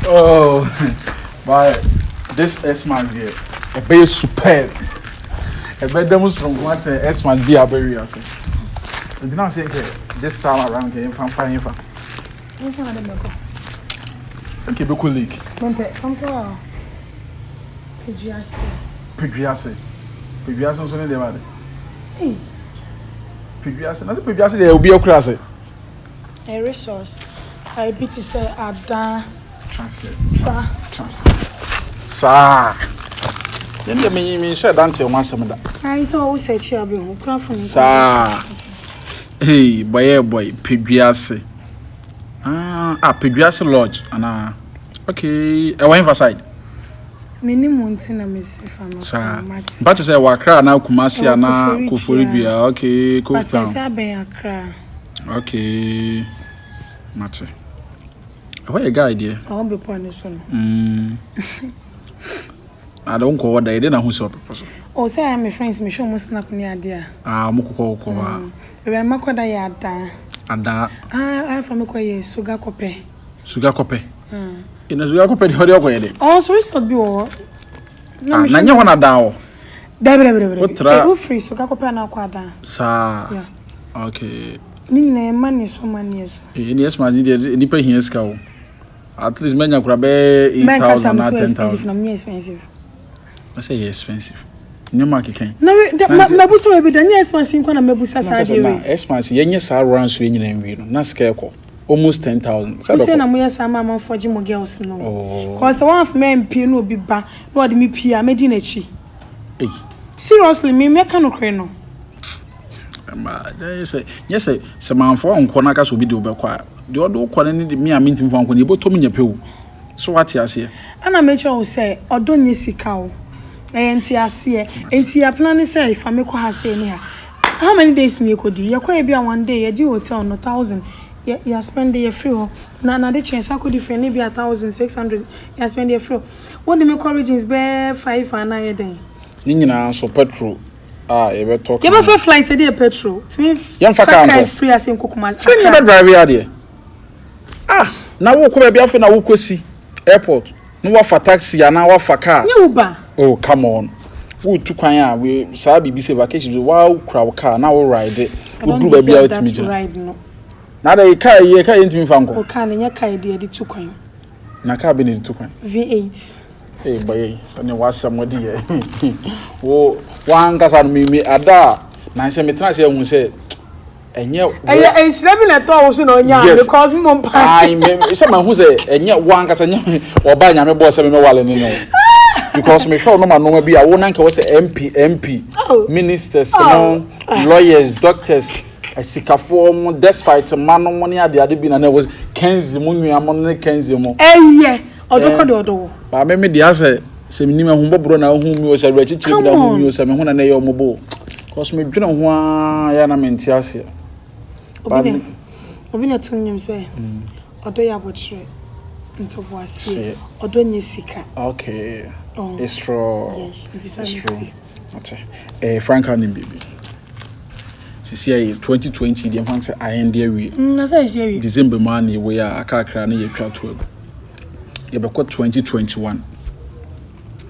Oh, but this Xmas deɛ ɛbɛyɛ superb. Ɛbɛda mu soronko akyɛn Xmas bi a abɛwi ase. Nti na sɛ nkɛ this time around nkɛ yɛmfa mfa yɛmfa. Yɛmfa na de mɛkɔ. Sɛ nkɛ ɛbɛkɔ lake. Mempɛ ɔnkɔ a Peduase. Peduase. Peduase nso ne deɛ ba de. Ei. Peduase na sɛ Peduase deɛ obi akura ase. A resource a ebi te sɛ adan. Trase, trase, trase. Saa. Yɛn deɛ menyi menhyɛ dante ho asɛm da. Ayi sɛ ɔwo sɛ akyi a wobɛhu kura fo. Saa. Hey, bɔyɛ bɔy, Peduase. Ah, ah, Peduase Lodge anaa. Okay, ɛwɔ hefa side? Menim wo nti na mesi fa no. Saa. Mpa kyerɛ sɛ ɛwɔ Accra anaa Kumasi anaa Koforidua. Okay, Cove Town. But ɛsɛ abɛn Accra. Okay. Mate. Ɛhɔ yɛ guy deɛ. Ɛhɔ bepɔ ne so no. Ade wo nkɔ hɔ da, yɛde na ho sɛ ɔbepɔ so. Oh, sɛ ɛyɛ me friends mehwɛ ɔmo snap ne adeɛ a. Ah, ɔmo kokɔ kokɔ hɔ a. Baabi a makɔ da yɛ Adaa. Adaa. Ah, afa me kɔ yɛ Soga Kɔpɛ. Suga Kɔpɛ. Ah. Na Suga Kɔpɛ deɛ ɔde ɔkɔ yɛ dɛ. Ɔwɔ so resort bi wɔ hɔ. Ah, na nyɛ hɔ na Adaa wɔ. Dabi dabi dabi. Wotra. Wofiri Soga Kɔpɛ anaa kɔ Adaa. Saa. Yeah. Okay. Ne nyinaa ɛma ne so ma ne so. Ee, ne ɛsoma adi deɛ nipa hia sika o. At least mɛnya kora bɛyɛ 8,000 na 10,000. Expensive na menyɛ expensive. Ɔsɛ yɛ expensive. Nneɛma akeka yi. Na we da ma mabusa wɔ bi da nyɛ expensive nkwa na mabusa saa deɛ wei. Na expensive yɛnyɛ saa rounds wei nyinaa nwie no na sika ɛkɔ almost 10,000. Sɛ bɛkɔ. na moyɛ saa ma amanfoɔ gye mo girls no. Oh. Cause sɛ wɔn afei mpie na obi ba na ɔde me pie a mɛdi n'akyi. Ei. Seriously me mɛka nokorɛ no. Ma nyɛ sɛ nyɛ sɛ sɛ manfoɔ nkɔ na aka sɛ obi de wobɛkɔ a deɛ ɔde wokɔ no ne de me a mentumi fa nkɔ no yɛbɛtɔ mu nya pɛ o. So wate aseɛ? Ɛna mekyerɛ wo sɛ ɔdɔ nyɛ sika o, ɛyɛ nteaseɛ. Nti yɛ plane sɛ fa me kɔ ha sei ne ha. How many days na yɛkɔdi? Yɛkɔɛ bi a one day yɛgye hotel no thousand, yɛ yɛ spend yɛfiri hɔ. Na nade kye yɛsan kɔdi firi no bi a 1,600 yɛ spend yɛfiri hɔ. Wode me kɔ regions bɛyɛ five anaa yɛ dɛn? Ne nyinaa nso petrol a yɛbɛtɔ ka ho. Yɛbɛfa flight ɛdeɛ petrol. Tumi Yɛmfa fa car car nkɔ. firi ase nkɔ Kumasi Sɛ ne Accra. yɛbɛ drive yɛ adeɛ. Ah, na wokɔ baabi afei na wokɔsi airport na wafa taxi anaa wafa car. Nyɛ Uber. Oh, come on. Wotu kwan a we saa biribi sɛ vacation so wa kura wo car na wo ride. I don't Woduru baabi a deserve wotumi that gyina. ride no. Na adɛ car yi car yi ntumi fa nkɔ. O car no nyɛ car yɛde yɛde tu kwan. Na car bi na yɛde tu kwan. V8. Ee bɔyɛ ɛne w'asɛm wɔde yɛ. Wo wankasa no mi mi ada a na nsɛ metena ase ahu sɛ ɛnyɛ wo. Ɛyɛ nhyira bi na ɛtɔ wo so na ɔnya Yes. because mo mpa. Ayi me sɛ ma hu sɛ ɛnyɛ wo ankasa nyɛ ɔbaa nyame bɔɔ sɛ mɛmɛwale ne no. Because mehwɛ wo nɔma nɔma bi a wo nanka wɔ sɛ MP MP Oh. ministers Oh. no lawyers doctors asikafoɔ mo despite mma no mo ne ade ade bi na na ɛwɔ Kenzie mo nua mo ne Kenzie mo. Ɛyɛ ɔdɔ kɔ de ɔdɔ wɔ. Maame me deɛ asɛ sɛ menim ahummɔborɔ na ahu mi o sɛ awerɛkyekyerɛ bi na ahu mi o sɛ me ho na na ɛyɛ ɔmɔbɔ o cause medwene ho ara yɛ na mente aseɛ. Obi na obi na to nnwom sɛ ɔdɔ yɛ abɔkyerɛ ntoboaseɛ ɔdɔ nyɛ sika. Okay. Oh. It's true. Yes, nti saa It's na true. ɛteɛ. Ate. Eh, Frank anim biribi. Sisi ayɛ 2020 deɛ mfa sɛ ayɛn de awie. Na sɛ ɛsi awie. December mu a na yɛwɔ yi a akakra ne yɛtwa to agu. Yɛbɛkɔ 2021.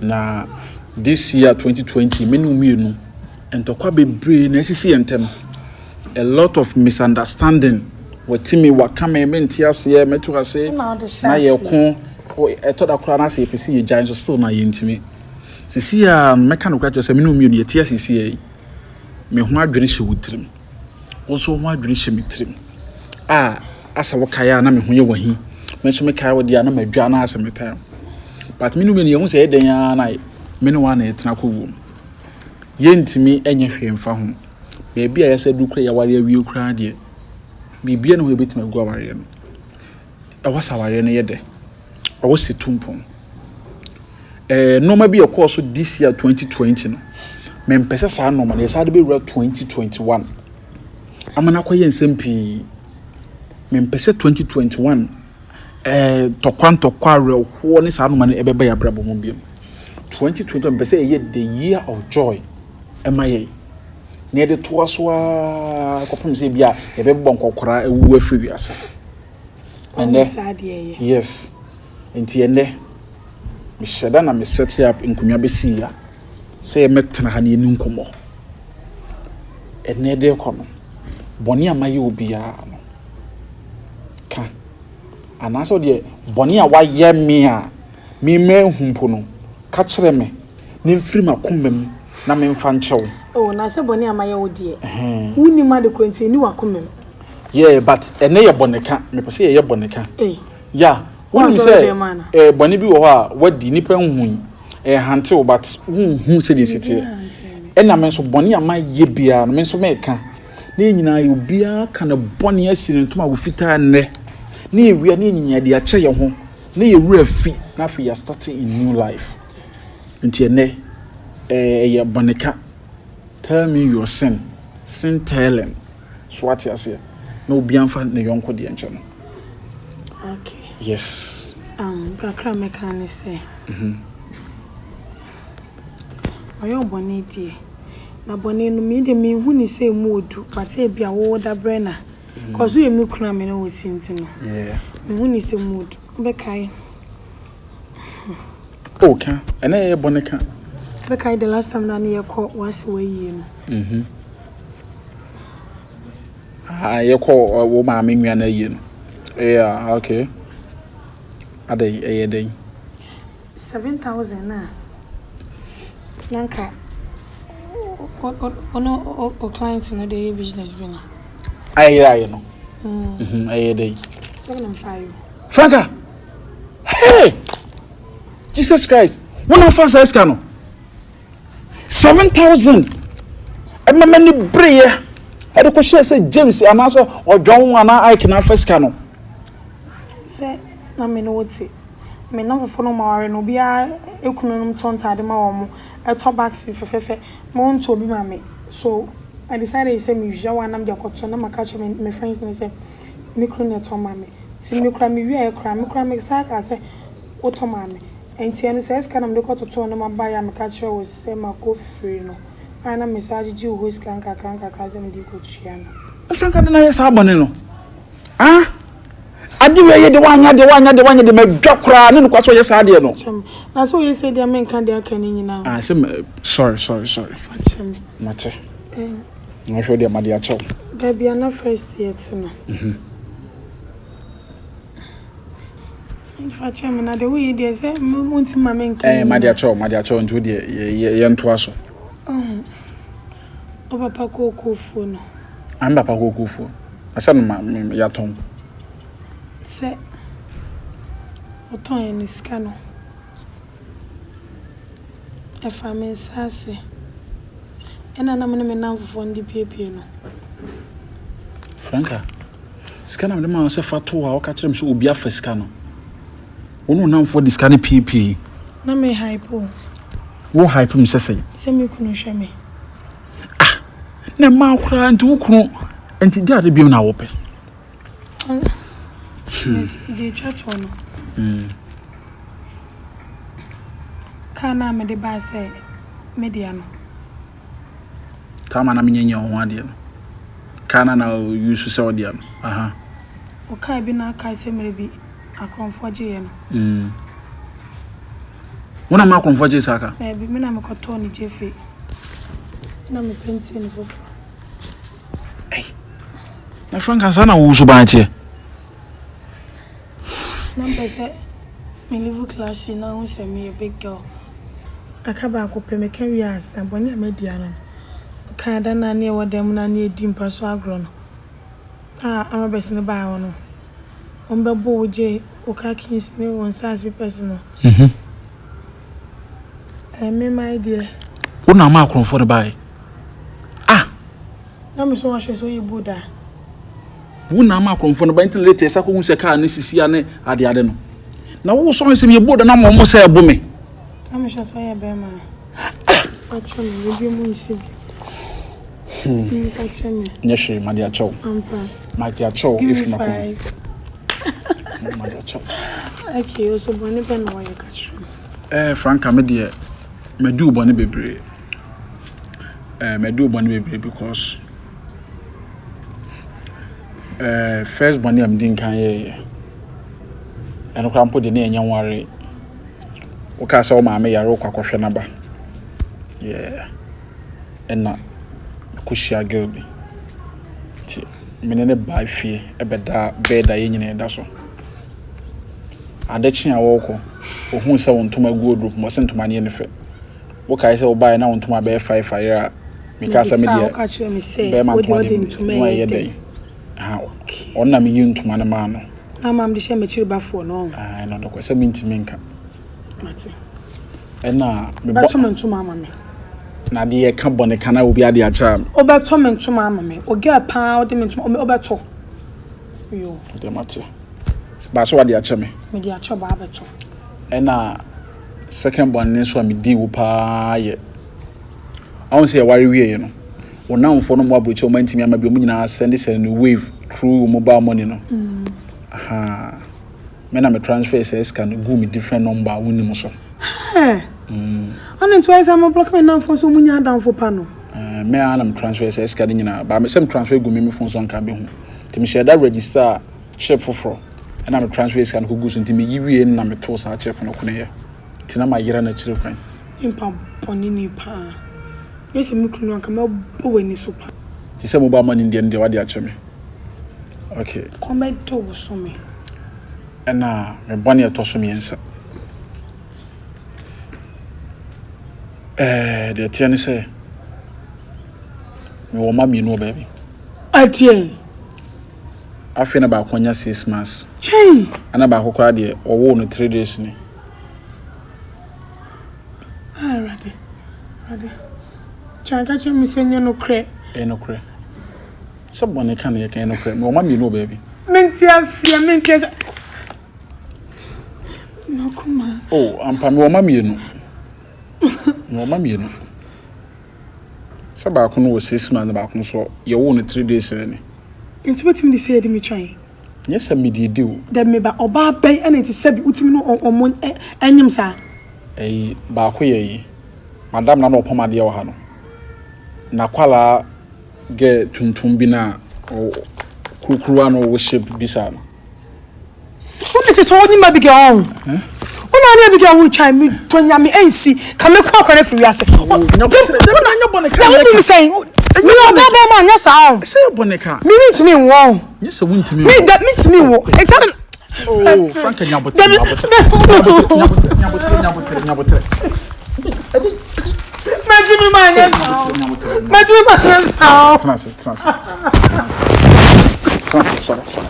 Na this year 2020 me ne wo mmienu ntɔkwa bebree na esisi yɛn ntam. A lot of misunderstanding. Wɔti waka me mente aseɛ mɛto ase Na wode hyɛ na aseɛ. yɛko ɛtɔ da koraa na sɛ yɛpɛ sɛ yɛgyae nso still na yɛntumi. Sisi a mɛka no koraa kyerɛ sɛ me ne wo mmienu yɛte asisi yi. Me ho adwene hyɛ wo tirim. Wo nso wo ho adwene hyɛ me tirim. A asɛ wokae a na me ho yɛ wahi. Me nso mekae wo deɛ a na madwa na asɛ metae wo. But me ne wo mmienu yɛhu sɛ ɛyɛ dɛn ara na me ne wo a na yɛtena kɔ wuo mu. Yɛntumi nyɛ hwee mfa ho. Baabi a yɛsɛ du koraa yɛaware awie koraa deɛ, biribiara ne hɔ a yɛbɛtumi agu awareɛ no. Ɛwɔ sɛ awareɛ no yɛ dɛ. Ɛwɔ sɛ tu mpɔn. Ɛɛ nneɛma bi a ɛkɔɔ so this year 2020 no, mempɛ sɛ saa nneɛma no yɛsan de bɛwura 2021 ama no akɔyɛ nsɛm pii. Mempɛ sɛ 2021 ɛɛ ntɔkwa ntɔkwa awerɛhoɔ ne saa nneɛma no ɛbɛba yɛn abrabɔ mu bio. 2021 mepɛ sɛ ɛyɛ the year of joy ɛma yɛn. Na yɛde toa so ara kɔpem sɛ bi a yɛbɛbɔ nkɔkoraa awuwu afiri wiase. Ɛnɛ, yes. Nti ɛnɛ, mehyɛ da na me set up nkonnwa bɛsii ya sɛ yɛmmɛtena ha na yɛni nkɔmmɔ. Ɛnɛ de rekɔ no, bɔne a mayɛ obiara no, ka. Anaasɛ wodeɛ bɔne a wayɛ me a me manhu mpo no, ka kyerɛ me na ɛmfiri m'akoma mu na memfa nkyɛ wo. Oh, na sɛ bɔne a mayɛ wo deɛ, wonnim ade korɔ nti ɛnni w'akoma mu. Yeah, but ɛnɛ yɛ bɔne ka, mepɛ sɛ yɛyɛ bɔne ka. Yeah, wonim sɛ eh, bɔne bi wɔ hɔ a wadi, nnipa nhui, ɛhante wo but wonhu sɛdeɛ ɛsi teɛ. Ɛna me nso bɔne a mayɛ biara no, me nso meka. Na yɛn nyinaa yɛ obiara ka ne bɔne asi ne ntoma wɔ fitaa nnɛ. Na yɛwie a na yɛn nyinaa de akyɛ yɛn ho. Na yɛn werɛ afi na afei yɛ start a new life. Nti ɛnnɛ ɛyɛ bɔneka. Tell me your sin. Sin telling. So wate aseɛ? Na obiara mfa ne yɔnko deɛ nkyɛ no. Okay. Yes. Um, kakra mɛka ne sɛ. Mm -hmm. Ɔyɛ wo bɔne deɛ, na bɔne no me deɛ menhu ne sɛ ɛmu ɔdu but ebia wo dabrɛ na cause woyɛ me kunu a me ne wo te nti no mehu ne sɛ mu ɔdu wobɛkae. Oh ka ɛnɛ yɛyɛ bɔne ka. Wobɛkae the last time na ne yɛkɔ w'ase w'ayie no. Mhm. Ah yɛkɔ wo maame nua no ayie no. Yeah okay. Adɛn ɛyɛ dɛn? 7000 no a na nka wo ne wo client no de yɛ business bi no. Ayɛ ayɛ no. Mhm ɛyɛ dɛn? Sɛ na mfa yo. Franka! Hey! Jesus Christ! Wo na fa saa sika no. 7000 ɛma m'ani bereɛ ɛde kɔhyɛɛ sɛ James anaasɛ ɔdwɔn anaa Ike na afa sika no. Sɛ na me ne wo te. Me nnamfofoɔ no wɔaware no, obiara kununom tɔ ntaade ma wɔn, tɔ bags fɛfɛɛfɛ, me wontɔ obi ma me. So I decided sɛ mewia one na mede akɔtɔ na maka akyerɛ me me friends no sɛ me kunu na ɛtɔ ma me. Nti me koraa mewiaeɛ koraa, me koraa mesan kaa sɛ wotɔ maa me. Nti ɛno saa sika na mede kɔtotɔɔ nneɛma baeɛ a meka kyerɛɛ wo sɛ makɔ firi no a na mesan gyegye wo hɔ sika nkakra nkakra sɛ mede rekɔtua no. Franka de na ayɛ saa bɔne no. Ah! Ade wei yɛ de wanyɛ adeɛ wanyɛ adeɛ wanyɛ de madwa koraa ne nokwa sɛ ɔyɛ saa adeɛ no. Kyɛ me. Na sɛ ɔyɛ sei deɛ menka deɛ aka no nyinaa. Ah sɛ sorry sorry sorry. Fa kyɛ me. Mate. Eh. Na hwɛ deɛ made akyɛ wo. Baabi a na first yɛ te no. Mhm. Fa kyɛ me na deɛ woyɛ deɛ sɛ wonti ma menka. Eh made akyɛ wo made akyɛ wo nti wo deɛ yɛ yɛ ntoa so. Ɔho. Wo papa kookofuo no. Ah me papa kookofuo. Na sɛ no ma me yɛatɔn. Sɛ ɔtɔn yɛ no sika no ɛfa me nsa ase ɛna na me ne me nnamfofoɔ no de piepie no. Franka, sika na mede maa wo sɛ fa to hɔ a woka kyerɛ me sɛ obi afa sika no. Wo ne wo nnamfoɔ de sika no piepie. Na me hype wo. Wo hype me sɛ sɛn? Sɛ me kunu hwɛ me. Ah, na mmaa koraa nti wo kunu nti de ade biom na wopɛ. Deɛ etwa toɔ no. Kaa no a mede baa sɛ me dea no. Taama na menyɛ nyɛ ho adeɛ no. Kaa no na use sɛ ɔdea no. Aha. Wo kaa bi na akae sɛ mmerɛ bi akorɔmfoɔ gyeeɛ no. Wo na ma akorɔmfoɔ gyee saa ka? Daabi, me na mekɔtɔɔ no gyefe na mepentee no foforɔ. Ei, na Franka saa na wo suban teɛ? Na mpɛ sɛ me leave class yi na hu sɛ meyɛ big girl. Aka baako pɛ, meka wie a asa. Bɔne a madi ano no, ɔkaa da no a na yɛwɔ dan mu no a na yɛdi mpa so agorɔ no a armed no baa hɔ no. Wɔbɛbɔ wo gye wo car keys ne wo nsaase papers no. Mhm. Ɛyɛ me my deɛ. Wo na ama akorɔmfoɔ no baeɛ. Ah! Na me so wɔhwɛ sɛ woyɛ bold a. Wo na ama akorɔmfoɔ no baeɛ nti na later ɛsa kɔhu sɛ car no sisi a ne ade ade no. Na wo sɔre sɛ meyɛ bold na ama wɔn sɛ ɛbo me. Na mehwɛ sɛ ɔyɛ bɛrima a. Ah! Fa kyɛ me, ebi mu nsi bi. Hmm. Nyɛ hwee, made akyɛ wo. Made akyɛ wo ɛfiri makoma. Made akyɛ wo. Okay, so bɔne bɛ na wɔyɛ ka kyerɛ me. Eh, Franka, me deɛ, madi wo bɔne bebree. Eh, madi wo bɔne bebree because eh, first bɔne a medi nkan yɛeɛ. Ɛno koraa mpo deɛ na yɛnyɛ nwaree. Wokaa sɛ wo maame yare wokɔ akɔhwɛ n'aba. Yeah. Ɛna mekɔhyia girl bi. Nti me ne no baa fie bɛdaa bed a yɛn nyinaa da so. Ade kye a wɔrekɔ, ohuu sɛ wo ntoma gu wardrobe mu, ɔse ntoma no yɛ ne fɛ. Wokae sɛ wobaeɛ na wo ntoma bɛyɛ five ayera a, mekaa sɛ me deɛ bɛrima ntoma deɛ mu ɛyɛ dɛn. Ɔno na meyi ntoma no maa no. Na maam de hyɛ m'akyiri bafoɔ no. Ɛno dɔkɔ sɛ mentumi nka. Mate. Ɛna mebɔ. Wobɛtɔ me ntoma ama me. Na adeɛ yɛka bɔne ka na obi ade akyerɛ me. Wobɛtɔ me ntoma ama me. O girl paa wode me ntoma wobɛtɔ. Yo. Deɛ mate. Baa so wade akyɛ me. Mede akyɛ baa bɛtɔ. Ɛna second bɔne nso a medii wo paa yɛ. Ahun sɛ yɛware wieɛ no. Wo namfoɔ no mo aburokyɛ wɔn antumi ama bi wɔn nyinaa sɛnde sɛnde no wave through mobile money no. Mm. Aha. Me na me transfer saa sika no guu me different number a wonnim so. Hɛɛ! Ana nti wayɛ sɛ ama block me nnamfo nso ɔmo nya adamfo pa no? Eh, me ara na me transfer saa sika no nyinaa. Ba me sɛ me transfer gu me me phone so anka bɛhu. Nti me hyɛɛ da register chip foforɔ ɛna me transfer sika no kɔgu so nti me yi wie no na me too saa chip no koneeɛ. Nti na mayera no akyire kwan. Nyimpa bɔne ni paa. Nyɛ sɛ me kunu anka mɛbɔ w'ani so paa. Te sɛ mobile money deɛ no deɛ wade akyɛ me. Okay. Kɔm bɛdɔ wo so me. Ɛna me bɔne ɛtɔ so mmiɛnsa. Ɛɛ deɛ ɛteɛ ne sɛ mewɔ mma mmienu wɔ baabi. Ɛdeɛn? Afei na baako anya 6 months. Twɛn. Ɛna baako koraa deɛ ɔwoo no 3 days ni. Ah, Awurade, Awurade, twɛn ka kyerɛ me sɛ nyɛ nokorɛ. Ɛyɛ nokorɛ. Sɛ bɔne ka na yɛka ɛyɛ nokorɛ. Mewɔ mma mmienu wɔ baabi. Mente aseɛ, mente aseɛ. Makoma. Oh, ampa mewɔ mma mmienu. Mewɔ mma mmienu. Sɛ baako no wɔ 6 months na baako nso yɛwoo no 3 days ni. Nti wobɛtumi de sɛ yɛde me twɛn? Nyɛ sɛ mede adi o. Dabi me ba, ɔbaa bɛn ɛna ɛte sɛbi wotumi ne ɔmo ɛnyem saa? Ɛyi, baako yɛ yi, madam na na ɔpam adeɛ wɔ ha no, n'akwalaa girl tuntum bi na kurukuruwa na ɔwɔ shape bi saa no. Wo na kyerɛ sɛ ɔnyem Abigail ɔn? Wo na ɔne Abigail wo twa me dɔ nyame ɛnsi ka me kɔ akora no afiri wiase. Nyɛ bɔne ka nyɛ ka. Wo sɛn? Me ɔbaa bɛn ma nyɛ saa ɔn? Sɛ yɛ bɔne ka. Me ntumi nwɔ ɔn. Nyɛ sɛ wontumi nwɔ. Me da me ntumi nwɔ. Ɛnti ada. Oh, Frank nyabotere nyabotere nyabotere nyabotere nyabotere nyabotere. Mɛtumi ma nyɛ saa ɔn. Mɛtumi ma nyɛ saa ɔn. Tena ase tena ase. Tena ase sɔre sɔre.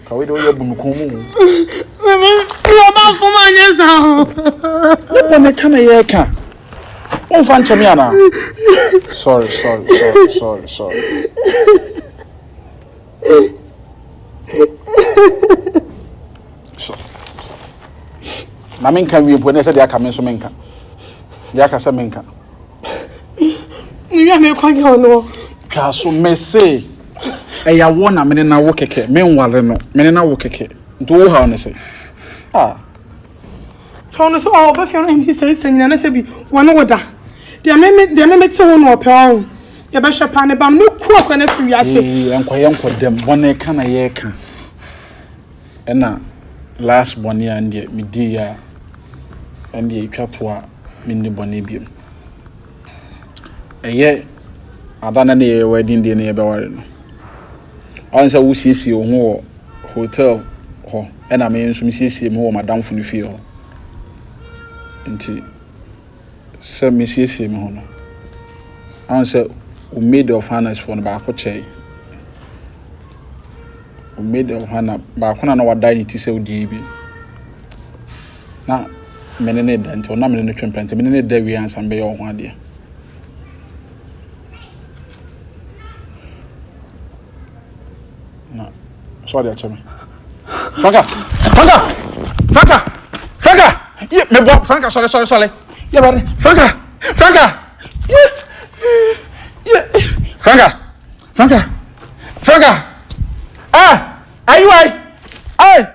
Kawe de oyɛ bunu kɔn mu. Mami, mi ɔba fom anyɛ saa o. Ne bɔ ne ka na yɛ ka. Womfa nkyɛ me anaa? Sorry, sorry, sorry, sorry, sorry. Sorry, sorry. Na menka wie mpo ɛnɛ sɛ deɛ aka me nso menka. Deɛ aka sɛ menka. Mewia me kwan yɛ ɔno. Twa so mese ɛyɛ awoɔ na mene na wo kɛkɛ menware no mene na wo kɛkɛ nti wo haw ne sɛ ah. Tɔn no sɛ ɔwɔ bɛfia no ɛm sista sista nyina na sɛ bi wɔne wo da deɛ me deɛ me mete ho no ɔpɛ ɔho yɛbɛhwɛ paa ne ba no mɛku akora no afiri wiase. Ee nkɔyɛ nkɔdɛm bɔne ka na yɛka ɛna last bɔne a ɛndeɛ medii a ɛndeɛ ɛtwa to a menni bɔne biom. Ɛyɛ ada na ne yɛyɛ wedding day na yɛbɛware no. Ɔn sɛ wosiesie wo ho wɔ hotel hɔ ɛna me nso mesiesie me ho wɔ m'adamfo no fie hɔ. Nti sɛ mesiesie me ho no, ɔn sɛ wo maid of honours foɔ no baako kyɛe. Wo maid of honour baako na na wadae ne ti sɛ odie bi. Na me ne no da nti ɔno na me ne no twe mpena nti me ne no da wie ansa mebɛyɛ wo ho adeɛ. Na so ɔde akyɛ me. Franka! Franka! Franka! Franka! Ye mebɔ Franka sɔre sɔre sɔre. Ye bade Franka! Franka! Ye ye Franka! Franka! Franka! Ah! Ayiwai! Ay!